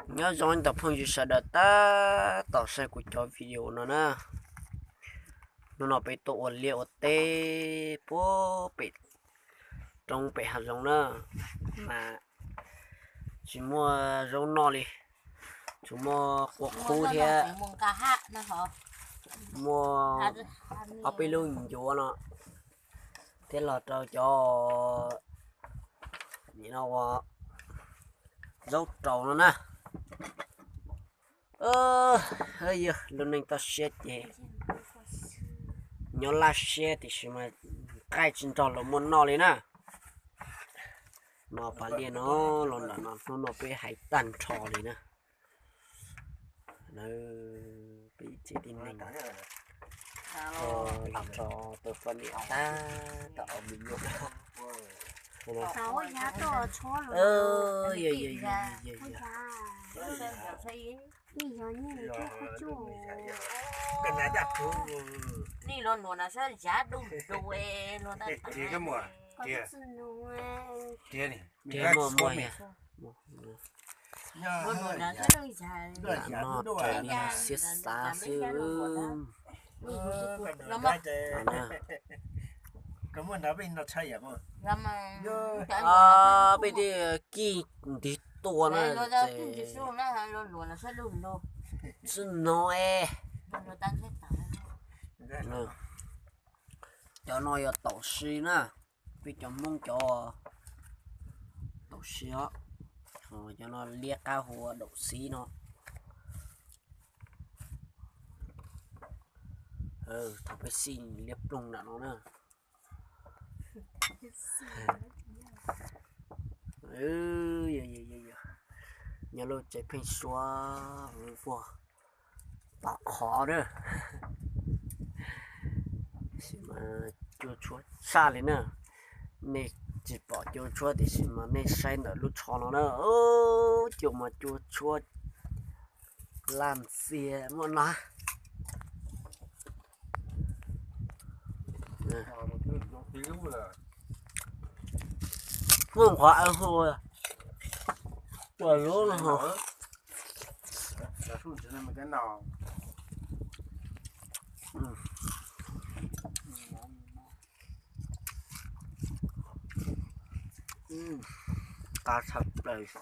Nyob zoo ib tsoom phooj ywg sawv daws tab tom saib kuv cov video no na. Hnub no peb tuaj ua liaj ua teb puag pem roob pem hav zoov na, mas tsis muaj zaub noj li, tsuas muaj kua qub thiab muaj ob peb lub ncuav no, thiab los rau cov nim no ua zaub raus no na. Yog lub neej toj siab ces nyob laj siab tiam sis mas nqaij tsis nrog luag muaj noj li na. No pas liaj no los nram no hnub no peb hais tag nrho li na. Peb ib tsev tib neeg los rau tus poj niam tab tom ua me nyuam. Tiag muaj muaj yog. Lam no raws li siab xav xwb. Peb thiaj kig ntiv tua na ces txwj no es. Cov no yog taum si na, peb cov Hmoob cov taum si os. Cov no liab qab hu ua daum xib no. Thaum peb xij liab ploog nram no na. Nyob lub tsev pheeb suab vuag tom qhov na. Cua tshuab tshaj li na. Nej tsis pom cua tshuab tiam sis mas nej saib ntawm lub tsho no na, cua mas cua tshuab laj ntxiag muaj na. Muaj qhov hu ua lub no. Qab tshaj plaws.